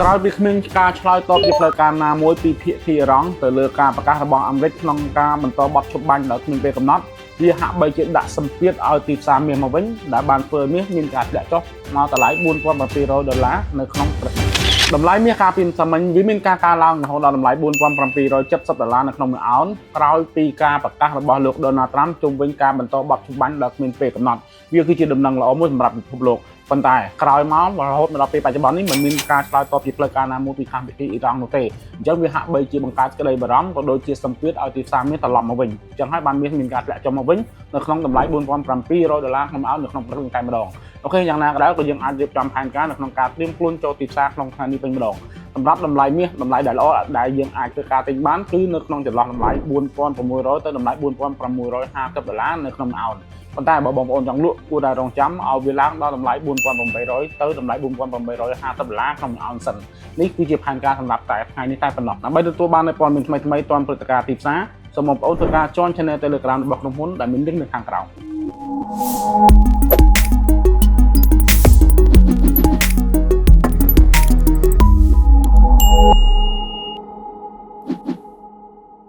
ក្រោយពីគ្មានការឆ្លើយតបជាផ្លូវការណាមួយពីភាគីអ៊ីរ៉ង់ទៅលើការប្រកាសរបស់អាមេរិកក្នុងការបន្តបទឈប់បាញ់ដោយគ្មានពេលកំណត់វាហាក់បីជាដាក់សម្ពាធឲ្យទីផ្សារមាសមកវិញដែលបានធ្វើឲ្យមាសមានការធ្លាក់ចុះមកតម្លៃ4700ដុល្លារនៅក្នុងព្រឹកនេះតម្លៃមាសកាលពីម្សិលមិញវាមានការកើនឡើងរហូតដល់តម្លៃ4770ដុល្លារនៅក្នុងមួយអោនក្រោយពីការប្រកាសរបស់លោកដូណាល់ត្រាំជុំវិញការបន្តបទឈប់បាញ់ដោយគ្មានពេលកំណត់វាគឺជាដំណឹងល្អមួយសម្រាប់ពិភពលោកប៉ុន្តែក្រោយមករហូតមកដល់ពេលបច្ចុប្បន្ននេះមិនមានការឆ្លើយតបជាផ្លូវការណាមួយពីខាងភាគីអ៊ីរ៉ង់នោះទេអញ្ចឹងវាហាក់បីជាបង្កើតក្តីបារម្ភក៏ដូចជាសម្ពាធឲ្យទីផ្សារមាសត្រឡប់មកវិញអញ្ចឹងហើយបានមាសមានការធ្លាក់ចុះមកវិញនៅក្នុងតម្លៃ4700ដុល្លារក្នុងអោននៅក្នុងព្រឹកនេះតែម្ដង OK យ៉ាងណាក៏ដោយក៏យើងអាចរៀបចំផែនការនៅក្នុងការត្រៀមខ្លួនចូលទីផ្សារក្នុងថ្ងៃនេះវិញម្ដងសម្រាប់តម្លៃមាសតម្លៃដែលល្អដែលយើងអាចធ្វើការទិញបានគឺនៅក្នុងចន្លោះតម្លៃ4600ទៅតម្លៃ4650ដុល្លារនៅក្នុងអោនប៉ុន្តែបើបងប្អូនចង់លក់គួរតែរងចាំឲ្យវាឡើងដល់តម្លៃ4800ទៅតម្លៃ4850ដុល្លារក្នុងអោនសិននេះគឺជាផែនការសម្រាប់តែថ្ងៃនេះតែប៉ុណ្ណោះដើម្បីទទួលបាននូវព័ត៌មានថ្មីៗទាន់ព្រឹត្តិការណ៍ទីផ្សារសូមបងប្អូនធ្វើការ join channel Telegram របស់ក្រុមហ៊ុនដែលមាន link នៅខាងក្រោម។